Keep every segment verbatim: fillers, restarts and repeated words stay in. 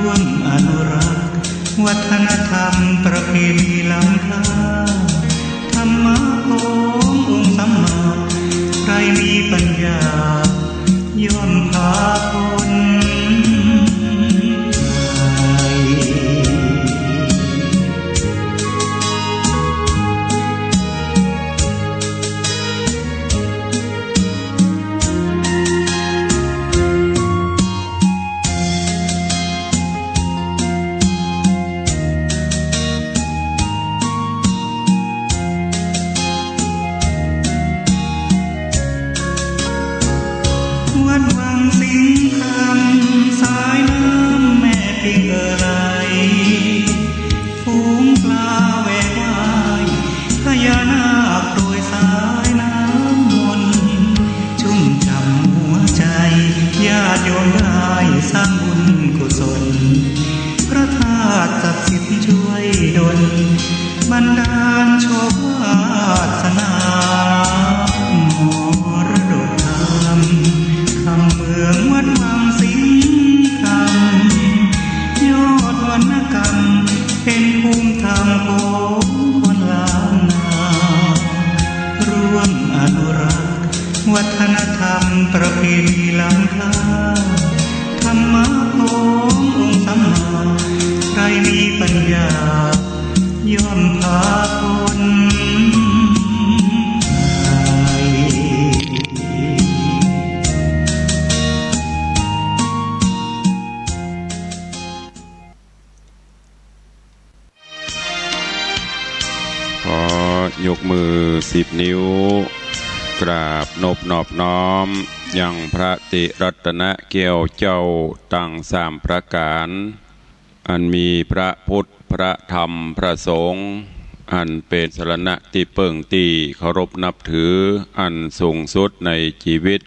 ร่วมอนุรักษ์วัฒนธรรมประเพณีล้ำค่า ธรรมะขององค์สัมมา ใครมีปัญญาย่อมพาพ้นภัย วัดวังสิงห์คำ สายน้ำแม่ปิงเอ่อไหล ฝูงปลาแหวกว่าย พญานาคโปรยสายน้ำมนต์ ชุ่มฉ่ำหัวใจ ญาติโยมได้สร้างบุญกุศล พระธาตุศักดิ์สิทธิ์ช่วยดล บันดาลโชควาสนา มรดกธรรม คำเมืองวัดวังสิงห์คำ ยอดวรรณกรรม เป็นภูมิธรรมของคนล้านนา ร่วมอนุรักษ์วัฒนธรรมประเพณีล้ำค่า ธรรมะขององค์สัมมา ใครมีปัญญาย่อมพาพ้นภัย ขอยกมือสิบนิ้ว กราบนบนอบน้อม ยังพระติรัตนแก้วเจ้าตังสามประก๋าน อันมีพระพุทธ พระธรรม พระสงฆ์ อันเป๋นสรณะตี้เปิ้งตี้เคารพนับถืออันสูงสุดในจีวิต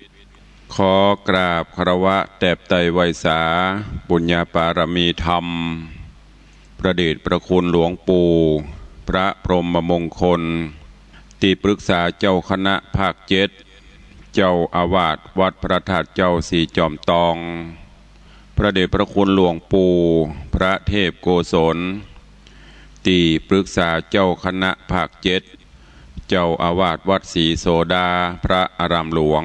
ขอกราบคารวะแตบไตร่ไหว้สา บุญญาปารมีธรรม พระเดชพระคุณหลวงปู่ พระพรหมมงคล ตี้ปรึกษาเจ้าคณะภาคเจ็ด เจ้าอาวาสวัดพระธาตุเจ้าสีจอมตอง พระเดชพระคุณหลวงปู่ พระเทพโกศล ตี้ปรึกษาเจ้าคณะภาคเจ็ด เจ้าอาวาสวัดศรีโสดา พระอารามหลวง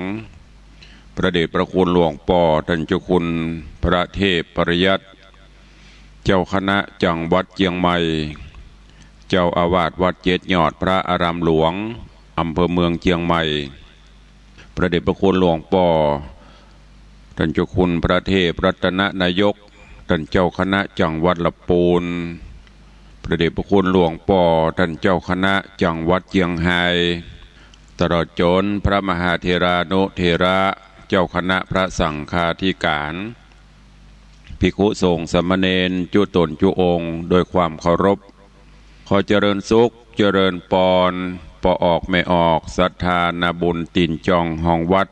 พระเดชพระคุณหลวงป้อต้านเจ้าคุณพระเทพปริยัติ เจ้าคณะจังหวัดเจียงใหม่ เจ้าอาวาสวัดเจ็ดยอด พระอารามหลวง อำเภอเมืองเจียงใหม่ พระเดชพระคุณหลวงป้อต้านเจ้าคุณพระเทพรัตนนายก ต้านเจ้าคณะจังหวัดละปูน พระเดชพระคุณหลวงป้อต้านเจ้าคณะจังหวัดเจียงฮาย ตลอดจ๋นพระมหาเถรานุเถระ เจ้าคณะพระสังฆาธิการ ภิกขุสงฆ์สามเณรจุ๊ต๋นจุ๊องค์ โดยความเคารพ ขอเจริญสุข เจริญปอน ป้อออกแม่ออก ศรัทธานาบุญตี๋นจ่องห้องวัด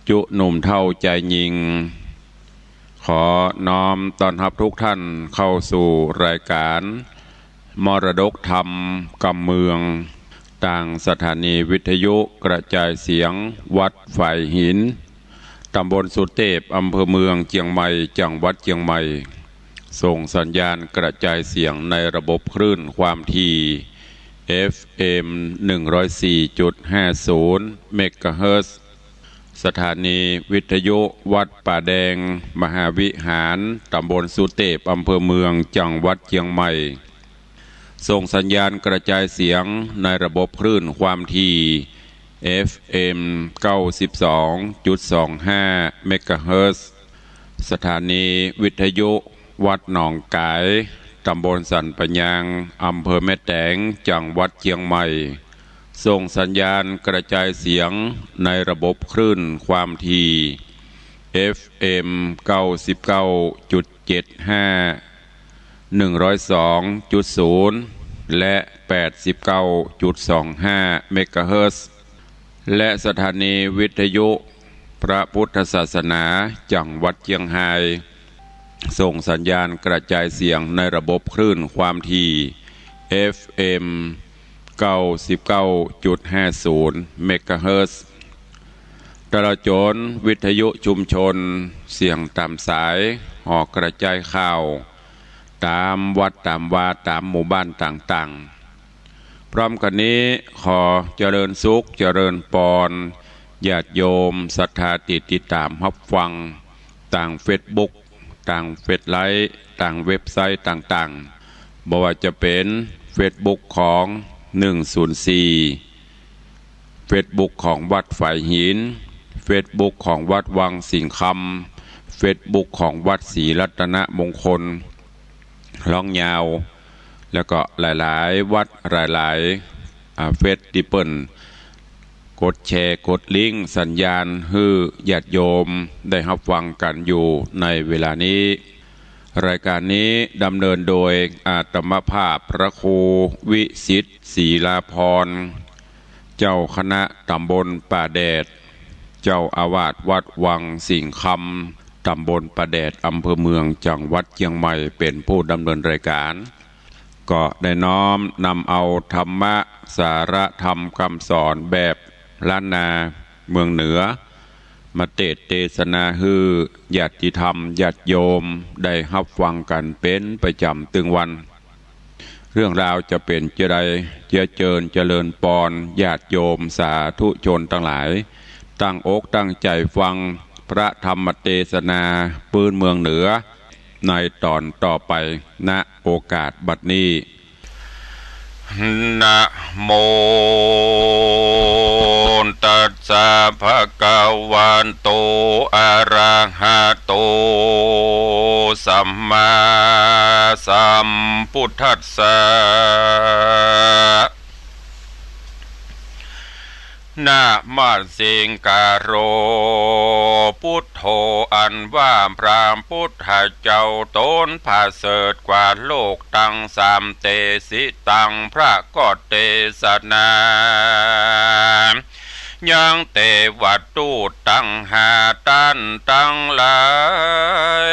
จุ๊หนุ่มเฒ่าจายญิง ขอน้อมต้อนฮับทุกท่านเข้าสู่รายการมรดกธรรมกำเมือง ตางสถานีวิทยุกระจายเสียงวัดฝายหิน ตำบลสุเตพ อำเภอเมืองเจียงใหม่ จังหวัดเจียงใหม่ ส่งสัญญาณกระจายเสียงในระบบคลื่นความถี่ เอฟเอ็ม หนึ่งร้อยสี่จุดห้าศูนย์ เมกะเฮิรตซ์ สถานีวิทยุวัดป่าแดงมหาวิหาร ตำบลสุเตพ อำเภอเมือง จังหวัดเจียงใหม่ ส่งสัญญาณกระจายเสียงในระบบคลื่นความถี่ เอฟเอ็ม เก้าสิบสองจุดสองห้า เมกะเฮิรตซ์ สถานีวิทยุวัดหนองก๋าย ตำบลสันป่ายาง อำเภอแม่แตง จังหวัดเจียงใหม่ ส่งสัญญาณกระจายเสียงในระบบคลื่นความถี่ เอฟเอ็ม เก้าสิบเก้าจุดเจ็ดห้า หนึ่งร้อยสองจุดศูนย์ และ แปดสิบเก้าจุดสองห้า เมกะเฮิรตซ์ และสถานีวิทยุพระพุทธศาสนาจังหวัดเจียงฮาย ส่งสัญญาณกระจายเสียงในระบบคลื่นความถี่ เอฟเอ็ม เก้าสิบเก้าจุดห้าศูนย์ เมกะเฮิรตซ์ ตลอดจ๋นวิทยุชุมชนเสียงต๋ามสาย ออกกระจายข่าวต๋ามวัดต๋ามวาต๋ามหมู่บ้านต่างๆ พร้อมกั๋นนี้ขอเจริญสุขเจริญปอนญาติโยมศรัทธาตี้ติดต๋ามฮับฟังตางเฟซบุ๊ก ตางเฟซไลฟ์ ตางเว็บไซต์ต่างๆ บ่ว่าจะเป๋นเฟซบุ๊กของหนึ่งศูนย์สี่ เฟซบุ๊กของวัดฝายหิน เฟซบุ๊กของวัดวังสิงห์คำ เฟซบุ๊กของวัดศรีรัตนมงคล ฮ้องยาว แล้วก็หลายๆ วัดหลายๆ อ่า เฟซตี้เปิ้นกดแชร์กดลิงก์สัญญาณหื้อญาติโยมได้ฮับฟังกั๋นอยู่ในเวลานี้ รายการนี้ดำเนินโดยอาตมาภาพพระครูวิสิทธิ์ ศรีลาภรณ์ เจ้าคณะต๋ำบลป่าแดด เจ้าอาวาสวัดวังสิงห์คำ ต๋ำบลป่าแดด อำเภอเมือง จังหวัดเจียงใหม่ เป๋นผู้ดำเนินรายการ ก็ได้น้อมนำเอาธรรมะ สาระธรรมกำสอนแบบล้านนาเมืองเหนือ มาเตสน์เตสนาหื้อญาติธรรมญาติโยมได้ฮับฟังกั๋นเป๋นประจ๋ำตึงวัน เรื่องราวจะเป๋นจาใด เจื้อเจิญเจริญปอนญาติโยมสาธุชนตังหลาย ตั้งอกตั้งใจ๋ฟังพระธรรมเตสนาปื๊นเมืองเหนือ ในต๋อนต่อไป ณ โอกาสบัดนี้ นะโมตัสสะ ภะคะวะโต อะระหะโต สัมมาสัมพุทธัสสะ นะมะสิงคาโร พุทโธ อันว่าพระพุทธเจ้าต๋นผะเสริฐกว่าโลกตังสาม เตสิตัง พระก็เตสนา ยังเตวทูตตังห้าต้านตังหลาย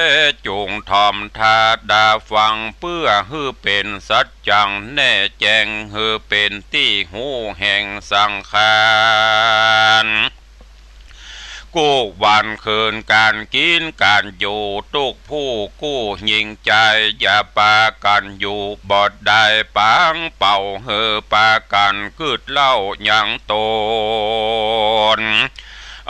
จุ่งถ่อมต๋าฟัง เปื้อหื้อเป๋นสัจจังแน่แจ้ง หื้อเป๋นตี้ฮู้แห่งสังขาร กู้วันคืนก๋านกิ๋นก๋านอยู่ ตุ๊กผู้กู้ญิงจาย อย่าปากั๋นอยู่บ่ได้ ปังเป่าหื้อปากั๋นกึ๊ดเล่ายังต๋น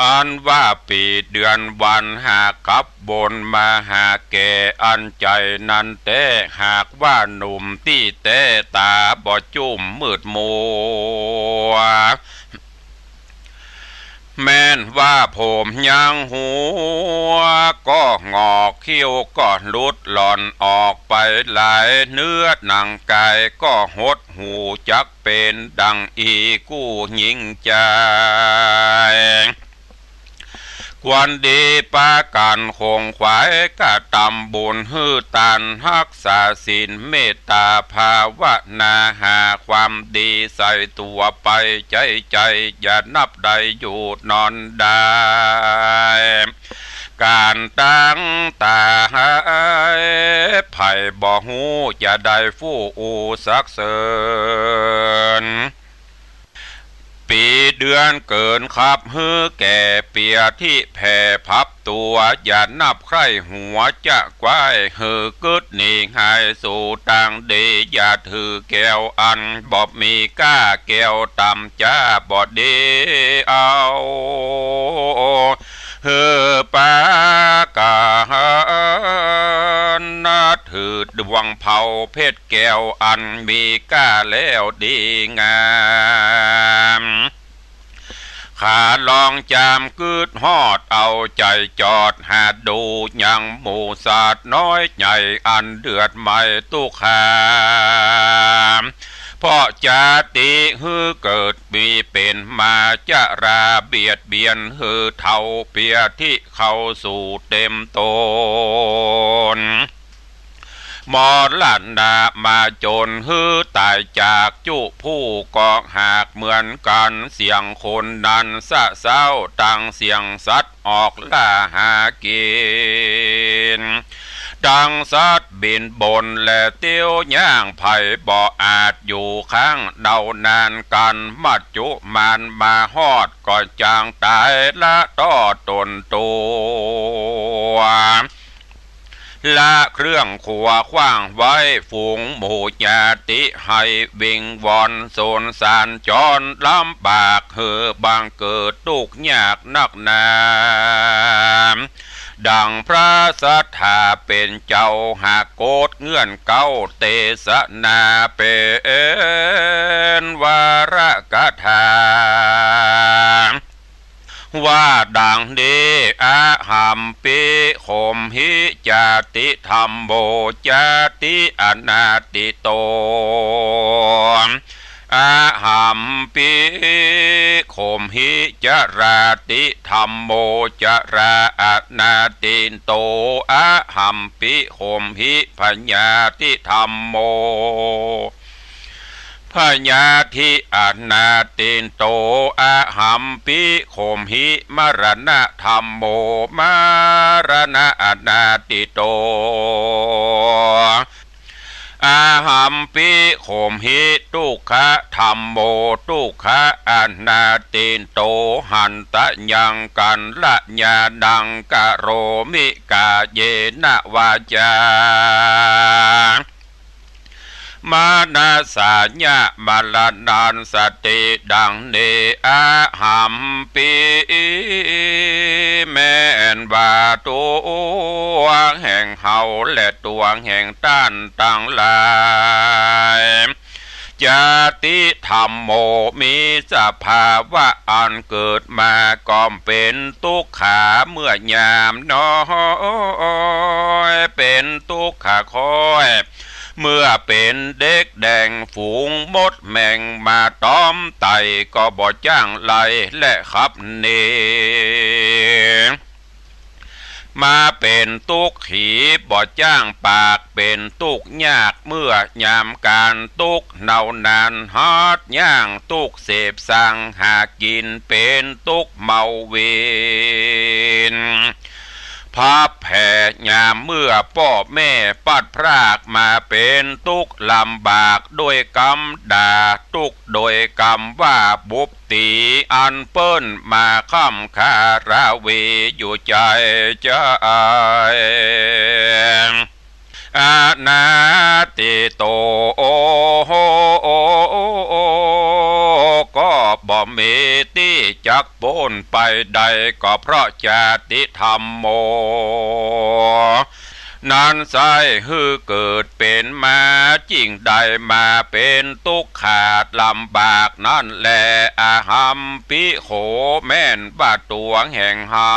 อันว่าปี๋เดือนวันหากกลับ บนมาหาแก่อันใจ๋นั้นแต๊ หากว่าหนุ่มตี้แต๊ต๋าบ่จุ่มมืดมัว แม่นว่าผมยังหัวก็หงอก คิ้วก็หลุดหล่อนออกไปหลาย เนื้อหนังก๋ายก็หด หูจักเป๋นดังอีกู้ญิงจาย ควรดีปากั๋นขงขวาย กระตำบุญหื้อตาน ฮักษาศีลเมตต๋าภาวนา หาความดีใส่ตั๋วไปใจ๊ใจ๋ อย่านับได้อยู่นอนได้ ก๋านตั้งต๋าหาย ใผบ่ฮู้จะได้ฟู่อู่สักเสิญ ปี๋เดือนเกิ๋นขับหื้อแก่ เปียธิแผ่พับตั๋ว อย่านับใคร่หัวจะกว้าย หื้อกึ๊ดหนีหายสู่ตางดี อย่าถือแก้วอันบ่มีก้า แก้วต่ำจ้าบ่ดีเอา หื้อปากั๋นถือดวงเผาเพชรแก้วอันมีก้าแล้วดีงาม ขาลองจามกึ๊ดฮอดเอาใจ๋จอดหาดู ยังหมู่สัตว์น้อยใหญ่อันเดือดไหม้ตุ๊กข์หา เพราะจาติหื้อเกิดมีเป๋นมา จราเบียดเบียนหื้อเฒ่า เปียธิเข้าสู่เต็มต๋น มรณะมาจนหื้อต๋ายจากจุผู้ก็หากเหมือนกั๋น เสียงคนนั้นสะเซ้า ตังเสียงสัตว์ออกล่าหากิ๋น ตังสัตว์บินบนและเตี้ยวย่าง ใผบ่อาจอยู่ค้างเดานานกั๋น มัจจุมานมาฮอดก็จางต๋ายละต้อต๋นตั๋ว ละเครื่องขัวขว้างไว้ ฝูงหมู่ญาติให้วิงวอน สงสารจรลำบาก หื้อบังเกิดตุ๊กข์ยากนักหนา ดังพระสัตถาเป๋นเจ้าหากโกษเงื่อนเก๊า เตสนาเป๋นวรกถา ว่าดังนี้ อหัมปิ โขมหิ จาติธัมโม จาติอนาติโต อหัมปิ โขมหิ จราติธัมโม จราอนาติโต อหัมปิ โขมหิ พยาธิธัมโม พยาธิอนาติโต อหัมปิ โขมหิ มรณะธัมโม มรณะอนาติโต อหัมปิ โขมหิ ทุกขะธัมโม ทุกขะอนาติโต หันตะยัง กัลยาณัง กะโรมิ กาเยนะ วาจา มนัสสา ยะ มรณัสสติ ดังนี้ อหัมปิ แม่นว่าตวงแห่งเฮา และตวงแห่งต้านตังหลาย จาติธัมโม มีสภาวะอันเกิดมาก็เป๋นตุ๊กขา เมื่อยามน้อยเป๋นตุ๊กขาค่อย เมื่อเป๋นเด็กแด่งฝูงมดแมงมาตอมไต่ ก็บ่จ้างไล่และขับหนี มาเป๋นตุ๊กขี บ่จ้างปาก เป๋นตุ๊กยาก เมื่อยามก๋านตุ๊กข์หนาวนาน ฮัดย่างตุ๊กข์เสพสังหากิ๋น เป๋นตุ๊กข์เมาเวร พลัดแผล ยามเมื่อป้อแม่พลัดพรากมา เป๋นตุ๊กข์ลำบาก ด้วยกำด่า ตุ๊กข์ด้วยกำว่าบุบตี๋ อันเปิ้นมาค้ำคาราวีอยู่ใจ๋ใจ๋ อนาติโต ก็บ่มีตี้จักป๊นไปได้ ก็เพราะจาติธัมโม นั้นไส้หื้อเกิดเป๋นมา จึ่งได้มาเป๋นตุ๊กขาลำบากนั้นแล อหัมปิโข แม่นว่าตวงแห่งเฮา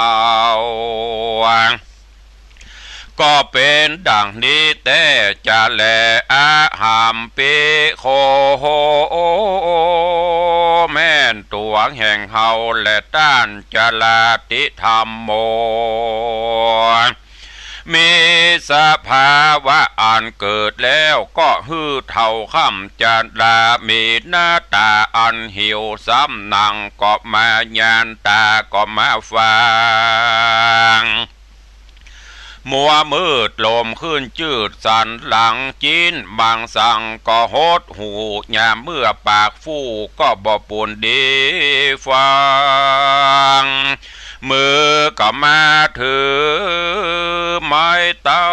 ก็เป๋นดังนี้แต๊จะแล อหัมปิโข แม่นตวงแห่งเฮาแล ต้านจาติธัมโม มีสภาวะอันเกิดแล้วก็หื้อเฒ่าค่ำจรา มีหน้าต๋าอันหิว ซ้ำหนังก็มาหยาน ต๋าก็มาฟาง มัวมืด ลมขึ้นจืด สันหลังจิ๊น มังสังก็หดหู่ ยามเมื่อปากฟู่ก็บ่ปูนดีฟัง มือก็มาถือไม้เต๊า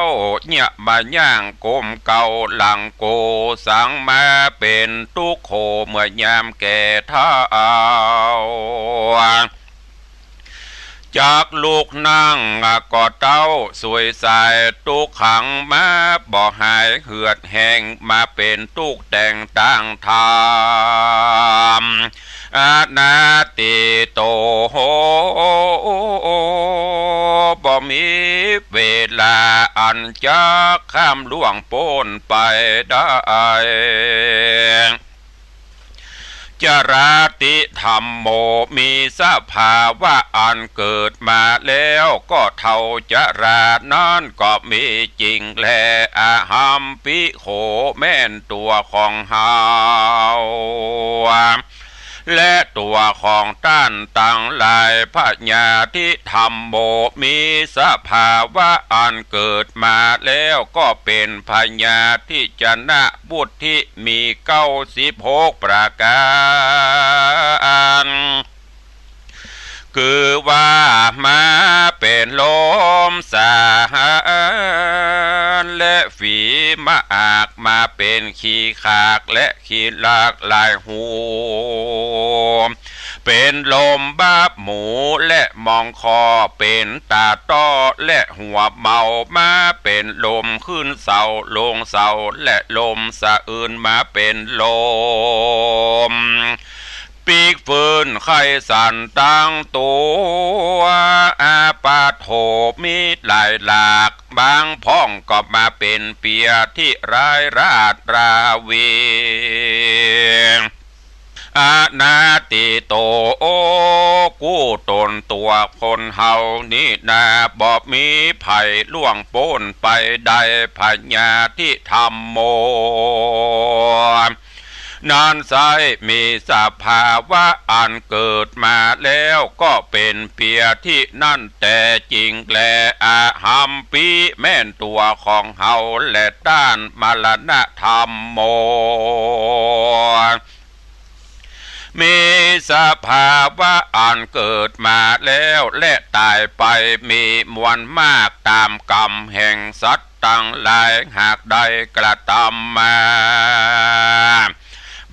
เยียะบ่าย่างก้มเก้าหลังโก สังมาเป๋นตุ๊กข์โข เมื่อยามแก่เฒ่า จักลุกนั่งก็เต้าสุยสาย ตุ๊กขังมาบ่หายเหือดแห้ง มาเป๋นตุ๊กข์แต่งต่างธรรม อนาติโต บ่มีเวลาอันจักข้ามล่วงป๊นไปได้ จาติธัมโม มีสภาวะอันเกิดมาแล้วก็เฒ่าจรา นั้นก็มีจริงแล อหัมปิโข แม่นตั๋วของเฮา และตั๋วของต้านตังหลาย พยาธิธัมโม มีสภาวะอันเกิดมาแล้วก็เป๋นพยาธิจนะวุฒิ มีเก้าสิบหกประก๋าน คือว่ามาเป๋นลมสาหาร และฝีมะอากมาเป๋นขี้ขากและขี้ลากหลายหู เป๋นลมบาบหมูและมองคอ เป๋นต๋าต้อและหัวเมา มาเป๋นลมขึ้นเสาลงเสา และลมสะอื้น มาเป๋นลมปีกฟื้นไข้สั่นตังตั๋ว อาปาโถ มีหลายหลาก บางพ่องก็มาเป๋นเปียธิร้ายราดราวี อนาติโต โอ้ กู้ต๋นตั๋วคนเฮานี้นา บ่มีใผล่วงป๊นไปได้ พยาธิธัมโม นั้นไซร้มีสภาวะอันเกิดมาแล้วก็เป๋นเปียธินั้นแต๊จริงแล อหัมปิ แม่นตั๋วของเฮาแล ต้านมรณะธัมโม มีสภาวะอันเกิดมาแล้วและต๋ายไป มีมวลมากต๋ามกรรมแห่งสัตว์ตังหลายหากได้กระตำมา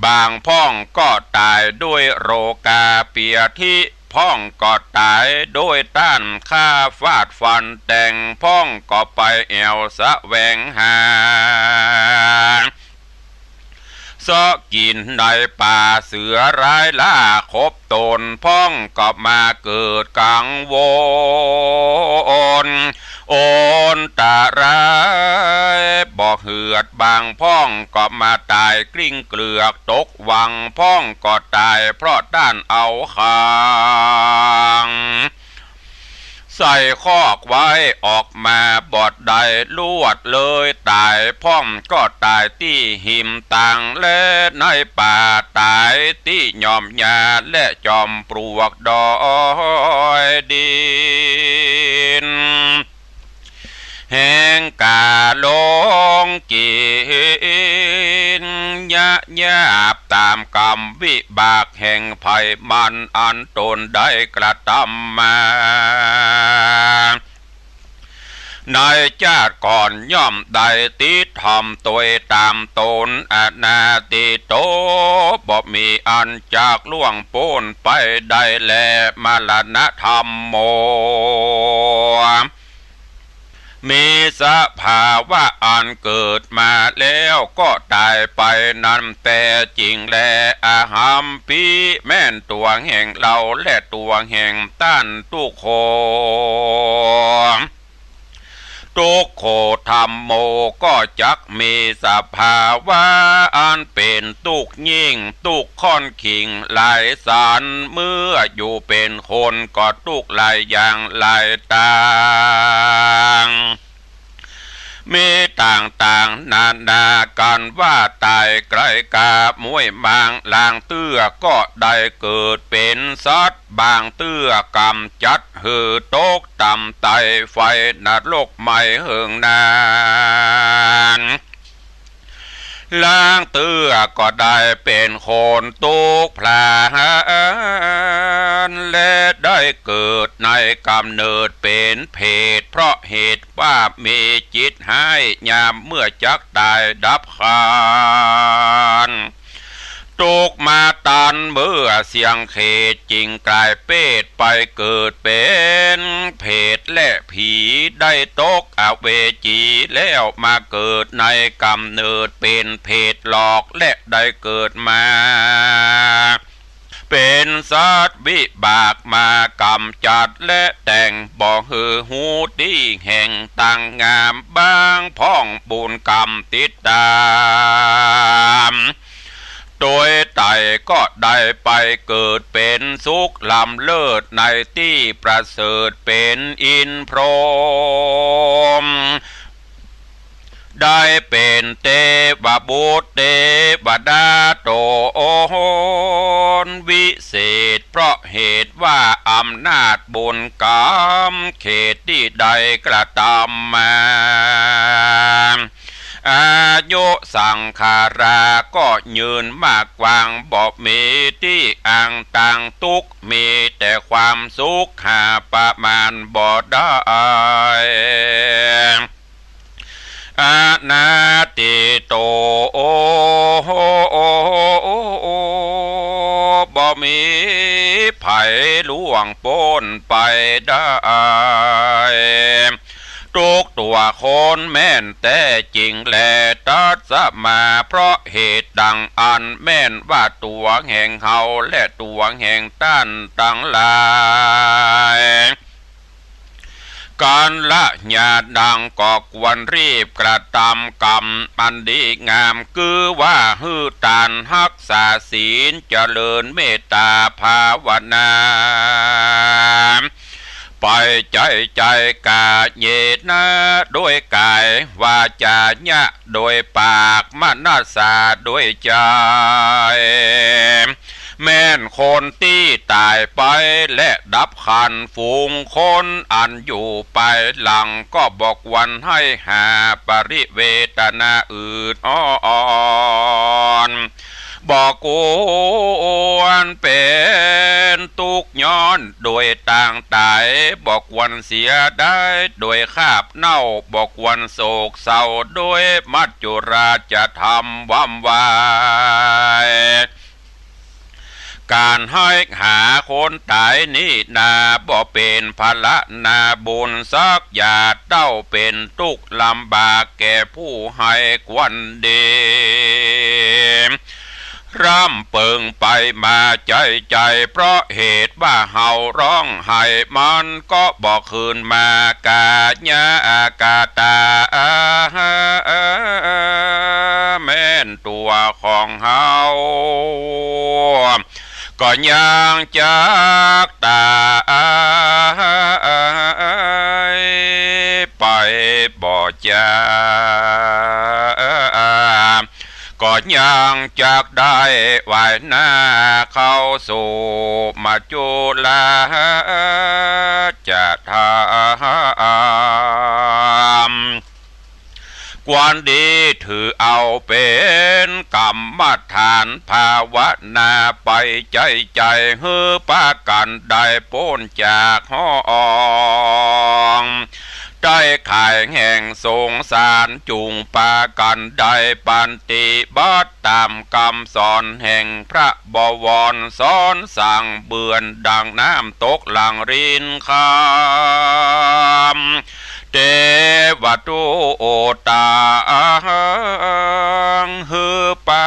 บางพ่องก็ต๋ายด้วยโรคาเปียธิ พ่องก็ต๋ายด้วยต้านฆ่าฟาดฟันแตง พ่องก็ไปแอ่วแสวงหา เซาะกิ๋นในป่า เสือร้ายล่าขบตน พ่องก็มาเกิดกังวล อันตรายบ่เหือด บางพ่องก็มาต๋ายกลิ้งเกลือกตกวัง พ่องก็ต๋ายเพราะต้านเอาขัง ใส่คอกไว้ออกมาบ่ได้ ลวดเลยต๋าย พ่องก็ต๋ายตี้หิมตาง และในป่าต๋ายตี้หย่อมหญ้า และจอมปลวกดอยดิน แห่งก๋าลงกิ๋นยะหยาบ ต๋ามกรรมวิบากแห่งใผมันอันตนได้กระตำมา ในจาติก่อนย่อมได้ติดถ่อมตวยต๋ามตน อนาติโต บ่มีอันจักล่วงป๊นไปได้แล มรณะธัมโม มีสภาวะอันเกิดมาแล้วก็ต๋ายไปนั้นแต๊จริงแล อหัมปิ แม่นตั๋วแห่งเฮาและตั๋วแห่งต้านทุกคน ทุกโขธัมโม ก็จักมีสภาวะอันเป๋นตุ๊กข์ยิ่ง ตุ๊กข์ค่อนขิงหลายสัน เมื่ออยู่เป๋นคนก็ตุ๊กข์หลายอย่างหลายตาง มีต่างๆ นานากั๋นว่าต๋ายไกลกาม้วยมาง ลางเตื้อก็ได้เกิดเป๋นสัตว์ บางเตื้อกำจัดหื้อตกต่ำไตไฟนรกไหม้เหิงนาน ลางเตื้อก็ได้เป๋นคนตุ๊กข์พลาน และได้เกิดในก๋ำเนิดเป๋นเปรต เพราะเหตุว่ามีจิตฮ้าย ยามเมื่อจักต๋ายดับขัน ตุ๊กข์มาตันเมื่อเสี้ยงเขต จึงก๋ายเปรตไปเกิดเป๋นเปรตและผี ได้ตกอเวจีแล้วมาเกิดในก๋ำเนิดเป๋นเปรตหลอก และได้เกิดมาเป๋นสัตว์ วิบากมากำจัดและแต่งบ่หื้อฮู้ตี้แห่งตั้งงาม บางพ่องบุญกำติดต๋าม ตวยไตก็ได้ไปเกิดเป๋นสุขล้ำเลิศในตี้ประเสริฐเป๋นอินทร์พรหม ได้เป๋นเตวบุตรเตวดาต๋นวิเศษ เพราะเหตุว่าอำนาจบุญกำเขตตี้ได้กระตำมา อายุส ตังคารา ก็ยืนมากว้าง บ่มีตี้อังตางตุ๊กข์ มีแต่ความสุข หาประมาณบ่ได้ อนัตถิโต บ่มีใผล่วงป๊นไปได้ ทุกตัวคนแม่นแต๊จริงแล ตัสมา เพราะเหตุดังอั้น แม่นว่าตัวแห่งเฮา และตัวแห่งต้านตังหลาย กัลยาณัง ก็ควรรีบกระตำกรรมอันดีงาม คือว่าหื้อตาน ฮักษาศีล เจริญเมตตาภาวนา ไปใจ๋ใจ๋ กาเยนะ โดยก๋าย วาจาญะ โดยปาก มนัสสา โดยใจ๋ แม่นคนตี้ต๋ายไป และดับขันธ์ ฝูงคนอันอยู่ไปหลัง ก็บ่ควรให้หาปริเวทนาอื่นอ่อน บ่ควรเป๋นตุ๊กข์ย้อนโดยตางต๋าย บ่ควรเสียดายโดยคราบเน่า บ่ควรโศกเศร้าโดยมัจจุราชธรรมวำวาย ก๋านให้หาคนต๋ายนี้นา บ่เป๋นผละนาบุญสักอย่าง เต้าเป๋นตุ๊กข์ลำบากแก่ผู้ให้ควรดี ร่ำเปิงไปมาใจ๋ใจ๋ เพราะเหตุว่าเฮาฮ้องไห้ มันก็บ่คืนมา กายกตา แม่นตัวของเฮา ก็ยังจักต๋ายไปบ่จา ก็ยังจักได้ไหว้หน้าเข้าสู่มัจจุราชธรรม ควรดีถือเอาเป๋นกรรมฐานภาวนาไปใจ๋ใจ๋ หื้อปากั๋นได้ป๊นจากห้อง ได้ข่ายแห่งสงสาร จุ่งปากั๋นได้ปฏิบัติต๋ามกำสอนแห่งพระบวร สอนสั่งเบือนดังน้ำตกหลั่งรินคำ เตวะตุโอตา หื้อปา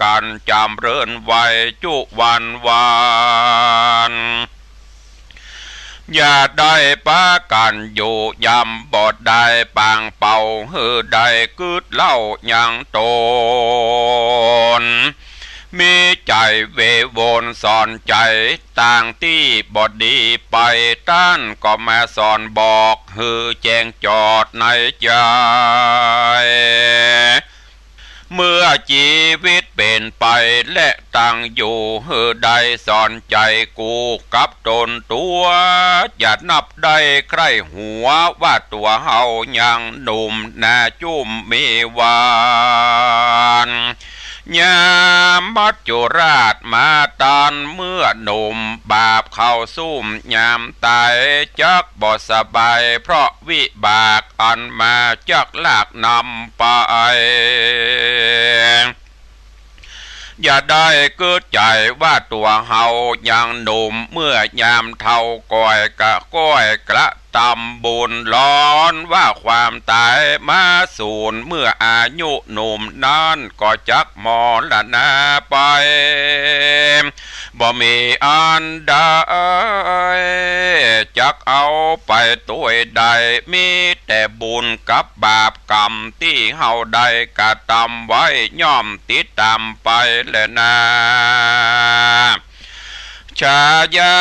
กั๋นจ๋ำเริญไหวจุวันวาน อย่าได้ปากั๋นอยู่ย่ำบ่ได้ปางเป่า หื้อได้กึ๊ดเล่ายังต๋น มีใจ๋เววนสอนใจ๋ ตางตี้บ่ดีไป ต้านก็มาสอนบอก หื้อแจ้งจอดในใจ๋ เมื่อจีวิตเป๋นไปและตั้งอยู่ หื้อได้สอนใจ๋กู้กับต๋นตั๋ว อย่านับได้ใคร่หัวว่าตั๋วเฮายังหนุ่มนาจุ่มมีวัน ยามมัจจุราชมาตันเมื่อหนุ่ม บาปเข้าซุ่มยามต๋าย จักบ่สบายเพราะวิบากอันมาจักลากนำไป อย่าได้กึ๊ดใจ๋ว่าตั๋วเฮายังหนุ่ม เมื่อยามเฒ่าก่อยกะก้อยกระตำบุญ ร้อนว่าความต๋ายมาสูน เมื่ออายุหนุ่มนั้นก็จักมรณาไป บ่มีอันใดจักเอาไปตวยได้ มีแต่บุญกับบาปกรรมตี้เฮาได้กระตำไว้ ย่อมติดต๋ามไปแลนา ชายา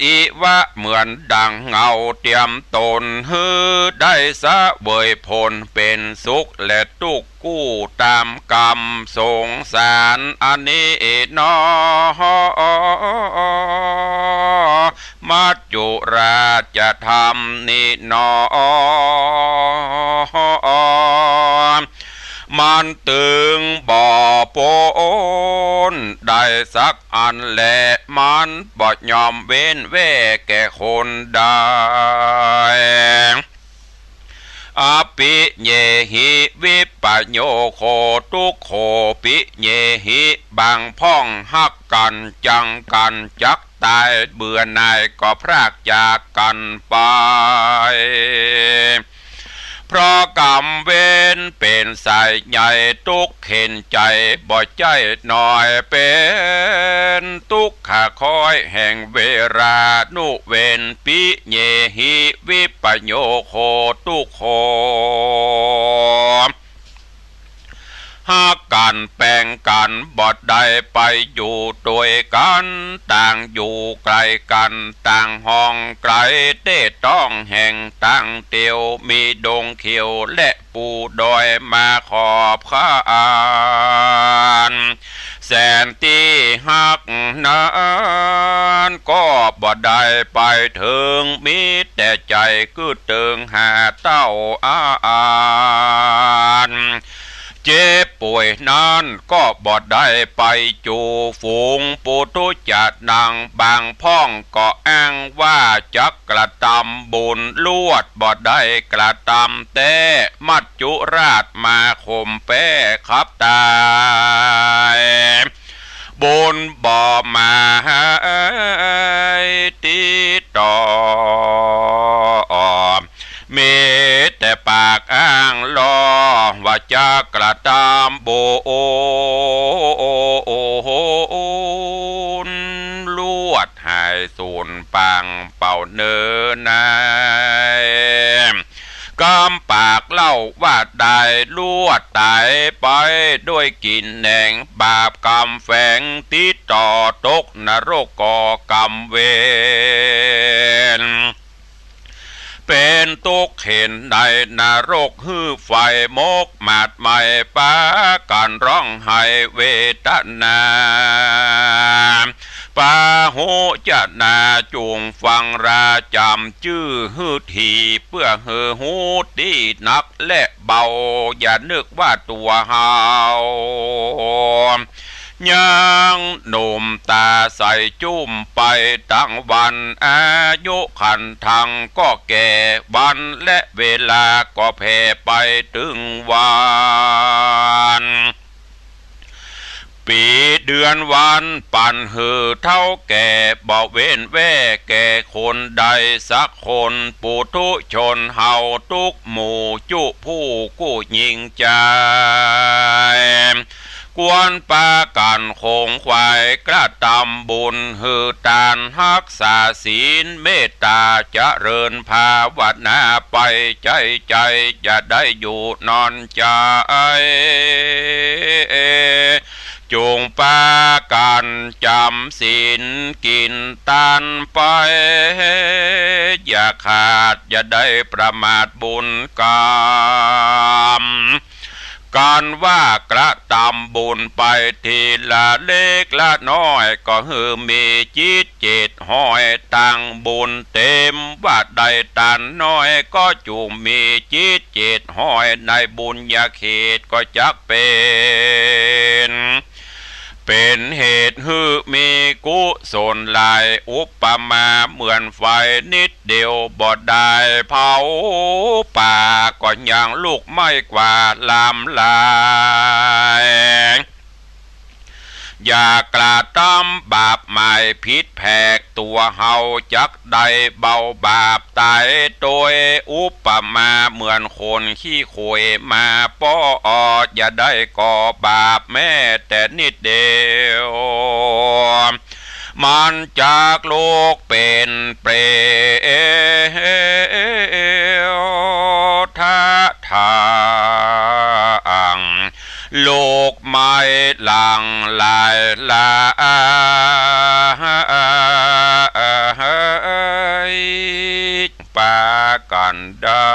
อิวะ เหมือนดังเงาเตียมต๋น หื้อได้เสวยผลเป๋นสุขและตุ๊กข์ กู้ต๋ามกรรมสงสารอันนี้หนอ มัจจุราชธรรมนี้หนอ มันตึงบ่ป๊นได้สักอันแล มันบ่ยอมเว้นแว่แก่คนใด อภิเยหิ วิปโยโค ทุกโข ปิเยหิ บางพ่องฮักกั๋น จังกั๋นจักต๋าย เบื่อหน่ายก็พรากจากกั๋นไป เพราะกรรมเวรเป๋นสายใหญ่ ตุ๊กข์เข็ญใจ๋บ่ใจ้น้อย เป๋นตุ๊กขะคอยแห่งเวรานุเวร ปิเยหิ วิปโยโค ทุกโข ฮักกั๋นแป๋งกั๋นบ่ได้ไปอยู่ตวยกั๋น ต่างอยู่ไก๋กั๋น ต่างห้องไก๋เต๊ต้องแห่ง ต่างเตียวมีดงเขียว และปูดอยมาขอบขาน แสนตี้ฮักนั้นก็บ่ได้ไปเถิง มีแต่ใจ๋กึ๊ดเติงหาเต้าอาอัน เจ็บป่วยนั้นก็บ่ได้ไปจู๋ฝูงปุถุชะนัง บางพ่องก็อ้างว่าจักกระตำบุญ ลวดบ่ได้กระตำแต๊ มัจจุราชมาข่มแป๊ขับต๋าย บุญบ่มาหื้อติดต่อ มีแต่ปากอ้างลอว่าจักกระตำบุญ ลวดหายสูญปางเป่าเนินใน กำปากเล่าว่าต๋าย ลวดต๋ายไปด้วยกิ๋นแหนง บาปกรรมแฝงติดต่อ ตกนรกก่อกรรมเวร เป๋นตุ๊กข์เข็ญในนรก หื้อไฟมกหมาดไหม้ ปากั๋นฮ้องไห้เวทนา ปาหุจนา จุ่งฟังราจ๋ำจื้อหื้อถี่ เปื้อหื้อฮู้ตี้หนักและเบา อย่านึกว่าตั๋วเฮา ยังหนุ่มต๋าใสจุ้มไปตังวัน อายุขันธังก็แก่ วันและเวลาก็แผ่ไปตึงวัน ปี๋เดือนวันปั๋นหื้อเฒ่าแก่ บ่เว้นแว่แก่คนใดสักคน ปุถุชนเฮาตุ๊กหมู่จุผู้กู้ยิ่งใจ๋ ควรปากั๋นขงขวายกระตำบุญ หื้อตานฮักษาศีลเมตต๋า เจริญภาวนาไปใจ้ใจ๋ อย่าได้อยู่นอนใจ๋ จุ่งปากั๋นจำศีลกิ๋นตานไป อย่าขาดอย่าได้ประมาทบุญกรรม กั๋นว่ากระตำบุญไปทีละเล็กละน้อย ก็หื้อมีจิตเจ็ดห้อยตังบุญเต๋ม ว่าได้ตานน้อยก็จุ่งมีจิตเจ็ดห้อย ในบุญญาเขตก็จักเป๋น เป๋นเหตุหื้อมีกุศลหลาย อุปมาเหมือนไฟนิดเดียวบ่ได้เผาป่า ก็ยังลุกไหม้กว่าลามหลาย อย่ากระตำบาปหมายผิดแผก ตั๋วเฮาจักได้เบาบาปต๋ายโตย อุปมาเหมือนคนขี้โขยมาป้อ อย่าได้ก่อบาปแม้แต่นิดเดียว มันจักลุกเป๋นเปรตทะทาง ลุกไหม้หลังหลายหลาย ปากั๋นได้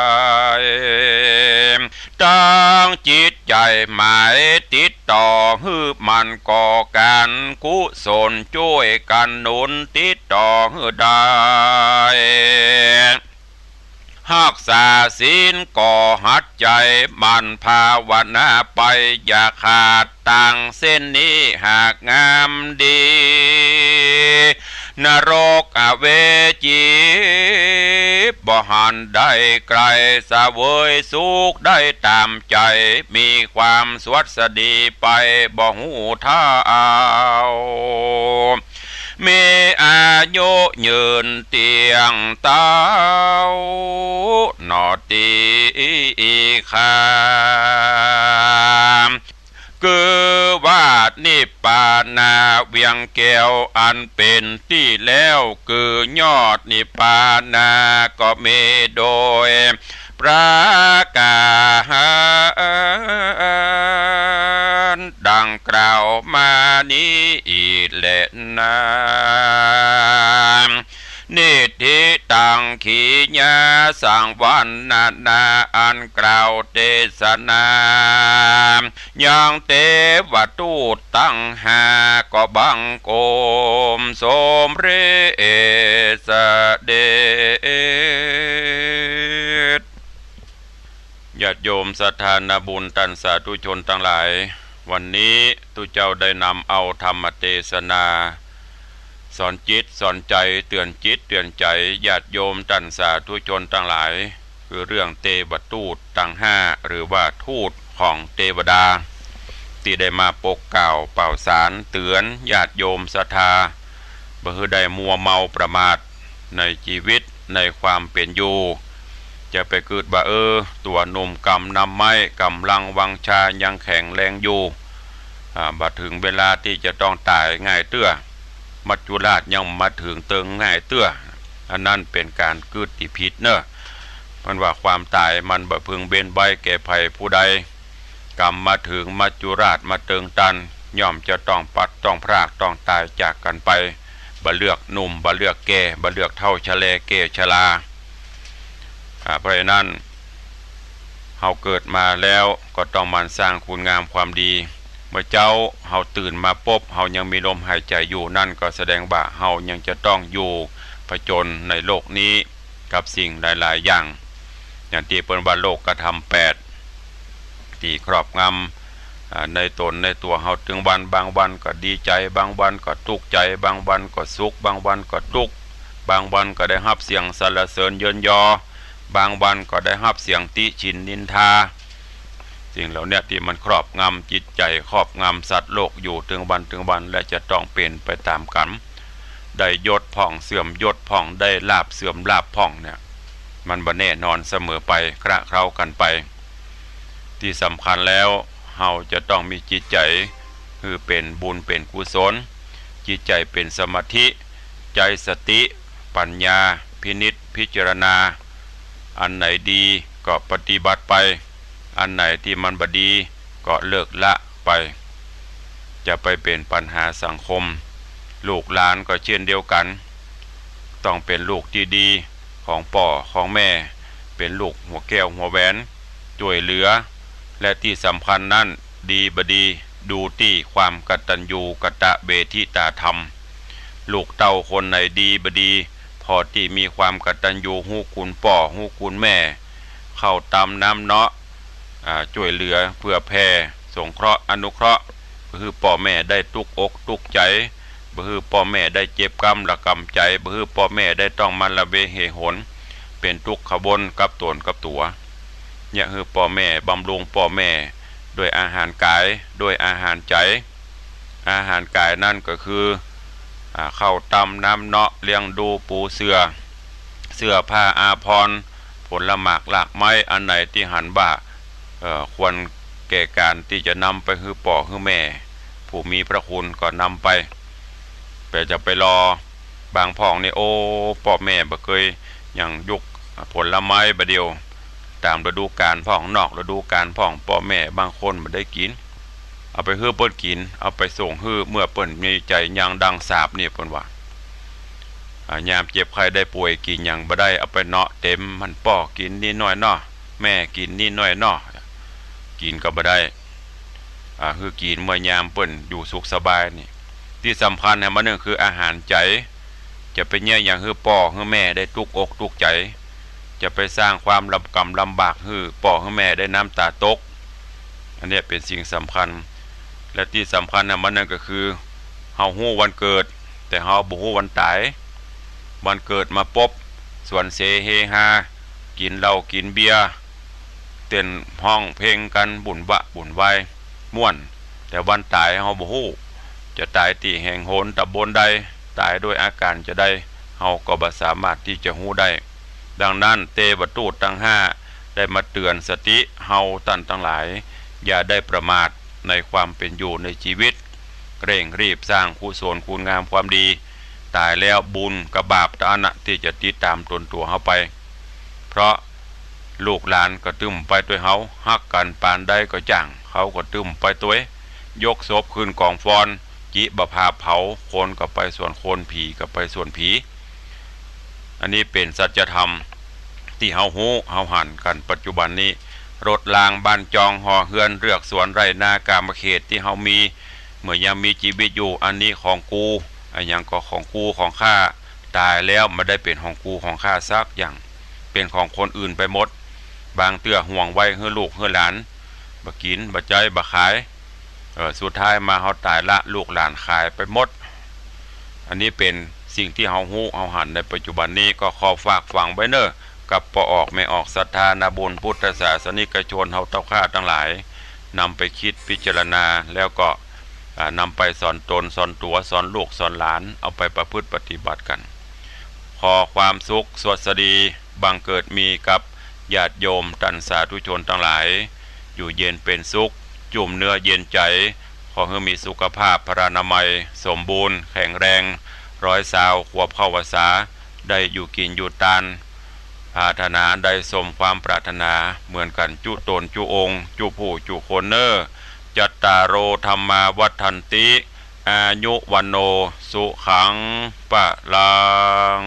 ตั้งจิตใจ๋หมายติดต่อ หื้อหมั่นก่อก๋านกุศล จ้วยกั๋นหนุนติดต่อหื้อได้ ฮักษาศีลก็หัดใจ๋หมั่นภาวนาไป อย่าขาดตางเส้นนี้หากงามดี นรกอเวจีบ่หันได้ไก๋ เสวยสุขได้ต๋ามใจ๋ มีความสวัสดีไปบ่ฮู้เท่า มีอายุยืนเตี้ยงเต๊า หนอตี้ข้า คือว่านิพพานาเวียงแก้วอันเป๋นตี้แล้ว คือยอดนิพพานาก็มีโดยประก๋านดังกล่าวมานี้แลนา นิทธิตัง ขีญาสังวรรณนา อันกล่าวเตสนา ยังเตวทูตตังห้าก็บังคมสมเร็จเสด็จ ญาติโยมศรัทธานาบุญต้านสาธุชนตังหลาย วันนี้ตุ๊เจ้าได้นำเอาธรรมเตสนา สอนจิตสอนใจ๋ เตื๋อนจิตเตื๋อนใจ๋ญาติโยมต้านสาธุชนตังหลาย คือเรื่องเตวทูตตังห้า หรือว่าทูตของเตวดา ตี้ได้มาปกเกล้าเป่าสารเตื๋อนญาติโยมศรัทธา บ่หื้อได้มัวเมาประมาทในจีวิตในความเป๋นอยู่ จะไปกึ๊ดว่า เออ ตั๋วหนุ่มก๋ำน้ำไม้ ก๋ำลังวังชายังแข็งแรงอยู่ อ่า บ่เถิงเวลาตี้จะต้องต๋ายง่ายเตื้อ มัจจุราชยังบ่เถิงเติงง่ายเตื้อ อันนั้นเป๋นก๋านกึ๊ดตี้ผิดเน่อ เปิ้นว่าความต๋ายมันบ่พึงเว้นไว้แก่ใผผู้ใด ก๋ำมาเถิงมัจจุราชมาเติงตัน ย่อมจะต้องปลัดต้องพรากต้องต๋ายจากกั๋นไป บ่เลือกหนุ่มบ่เลือกแก่ บ่เลือกเฒ่าชะแลแก่ชรา อ่า เพราะฉะนั้น เฮาเกิดมาแล้วก็ต้องหมั่นสร้างคุณงามความดี เมื่อเจ๊าเฮาตื่นมาปุ๊บ เฮายังมีลมหายใจ๋อยู่ นั่นก็แสดงว่าเฮายังจะต้องอยู่ผจญในโลกนี้กับสิ่งหลายๆ อย่าง อย่างตี้เปิ้นว่าโลกธรรมแปด ตี้ครอบงำ อ่า ในต๋นในตั๋วเฮาตึงวัน บางวันก็ดีใจ๋ บางวันก็ตุ๊กใจ๋ บางวันก็สุข บางวันก็ตุ๊กข์ บางวันก็ได้ฮับเสียงสรรเสริญเยินยอ บางวันก็ได้ฮับเสียงติฉินนินทา สิ่งเหล่าเนี้ยตี้มันครอบงำจิตใจ๋ ครอบงำสัตว์โลกอยู่ตึงวันตึงวัน และจะต้องเป๋นไปต๋ามกั๋น ได้ยศพ่องเสื่อมยศพ่อง ได้ลาภเสื่อมลาภพ่องเนี่ย มันบ่แน่นอนเสมอไป คละเคล้ากั๋นไป ตี้สำคัญแล้ว เฮาจะต้องมีจิตใจ๋หื้อเป๋นบุญเป๋นกุศล จิตใจ๋เป๋นสมาธิ ใจ๊สติปัญญาพินิจพิจารณา อันไหนดีก็ปฏิบัติไป อันไหนตี้มันบ่ดีก็เลิกละไป จะไปเป๋นปัญหาสังคม ลูกหลานก็เช่นเดียวกั๋น ต้องเป๋นลูกตี้ดีของป้อของแม่ เป๋นลูกหัวแก้วหัวแหวน จ้วยเหลือ และตี้สำคัญนั้น ดีบ่ดี ดูตี้ความกตัญญูกตเวทิตาธรรม ลูกเต้าคนไหนดีบ่ดี ผ่อตี้มีความกตัญญูฮู้คุณป้อฮู้คุณแม่ ข้าวตำน้ำเนาะ อ่า จ้วยเหลือเผื่อแผ่ สงเคราะห์อนุเคราะห์ บ่หื้อป้อแม่ได้ตุ๊กอกตุ๊กใจ๋ บ่หื้อป้อแม่ได้เจ็บกำระกำใจ๋ บ่หื้อป้อแม่ได้ต้องมาละเวเหหน เป๋นตุ๊กขวนกับต๋นกับตั๋ว เนี่ย หื้อป้อแม่ บำรุงป้อแม่ด้วยอาหารก๋าย ด้วยอาหารใจ๋ อาหารก๋ายนั้นก็คือ อ่า ข้าวตำน้ำเนาะ เลี้ยงดูปูเสื่อ เสื้อผ้าอาภรณ์ ผลหมากหลากไม้ อันไหนตี้หันว่า เอ่อ ควรแก่ก๋านตี้จะนำไปหื้อป้อหื้อแม่ ผู้มีพระคุณก็นำไป แต่จะไปรอ บางพ่องนี่ โอ้ ป้อแม่บ่เกยหยังยุกผลไม้บ่าเดี่ยว ต๋ามฤดูก๋าลพ่อง นอกฤดูก๋าลพ่อง ป้อแม่บางคนบ่ได้กิ๋น เอาไปหื้อเปิ้นกิ๋น เอาไปส่งหื้อ เมื่อเปิ้นมีใจ๋ยังดังสาปนี่ เปิ้นว่า อ่า ยามเจ็บไข้ได้ป่วยกิ๋นหยังบ่ได้ เอาไปเนาะเต็มหั้น ป้อกิ๋นนิดหน้อยเนาะ แม่กิ๋นนิดหน้อยเนาะ กิ๋นก็บ่ได้ อ่า หื้อกิ๋นเมื่อยามเปิ้นอยู่สุขสบายนี่ ตี้สำคัญแหมอันนึ่งคืออาหารใจ๋ จะไปเยียะหยังหื้อป้อหื้อแม่ได้ตุ๊กอกตุ๊กใจ๋ จะไปสร้างความลำ ก๋ำลำบากหื้อป้อหื้อแม่ได้น้ำต๋าตก อันเนี้ยเป๋นสิ่งสำคัญ และตี้สำคัญนะมันนั่นก็คือ เฮาฮู้วันเกิด แต่เฮาบ่ฮู้วันต๋าย วันเกิดมาปุ๊บ สวนเสเฮฮา กิ๋นเหล้ากิ๋นเบียร์ เต้นฮ้องเพลงกั๋นบุ่นวะบุ่นวายม่วน แต่วันต๋ายเฮาบ่ฮู้ จะต๋ายตี้แห่งหนต๋ำบลใด ต๋ายด้วยอาก๋ารจะใด เฮาก็บ่สามารถตี้จะฮู้ได้ ดังนั้นเตวทูตตังห้าได้มาเตื๋อนสติเฮาต้านตังหลาย อย่าได้ประมาทในความเป๋นอยู่ในจีวิต เร่งรีบสร้างกุศลคุณงามความดี ต๋ายแล้วบุญกับบาปตะอั้นนะตี้จะติดต๋ามตนตั๋วเฮาไป เพราะลูกหลานก็ตึมไปตวยเฮา ฮักกั๋นปานใดก็จ้าง เขาก็ตึมไปตวย ยกศพขึ้นก๋องฟอน จิบ่าผาเผา คนก็ไปส่วนคน ผีก็ไปส่วนผี อันนี้เป๋นสัจธรรมตี้เฮาฮู้เฮาหันกั๋นปัจจุบันนี้ รถรางบ้านจอง หอเฮือน เฮือกสวน ไร่นา กามเขตตี้เฮามี เมื่อยังมีจีวิตอยู่ อันนี้ของกู อะหยังก็ของกูของข้า ต๋ายแล้วบ่ได้เป๋นของกูของข้าสักอย่าง เป๋นของคนอื่นไปหมด บางเตื้อห่วงไว้หื้อลูกหื้อหลาน บ่กิ๋นบ่ใจ๊บ่ขาย เอ่อ สุดท้ายมาเฮาต๋ายละ ลูกหลานขายไปหมด อันนี้เป๋นสิ่งตี้เฮาฮู้เฮาหันในปัจจุบันนี้ ก็ขอฝากฝังไว้เน่อ กับป้อออกแม่ออกศรัทธานาบุญพุทธศาสนิกชนเฮาเต้าข้าตังหลาย นำไปกึ๊ดพิจารณา แล้วก็ อ่า นำไปสอนตนสอนตั๋ว สอนลูกสอนหลาน เอาไปประพฤติปฏิบัติกั๋น ขอความสุขสวัสดีบังเกิดมีกับญาติโยมต้านสาธุชนตังหลาย อยู่เย็นเป๋นสุข จุ่มเนื้อเย็นใจ๋ ขอหื้อมีสุขภาพพลานามัยสมบูรณ์แข็งแรง ร้อยซาวขวบเข้าพรรษา ได้อยู่กิ๋นอยู่ตาน ปรารถนาได้สมความปรารถนาเหมือนกั๋นจุ๊ตนจุ๊องค์ จุ๊ผู้จุ๊คนเน่อ จัตตาโร ธัมมา วัฑฒันติ อายุ วัณโณ สุขัง พลัง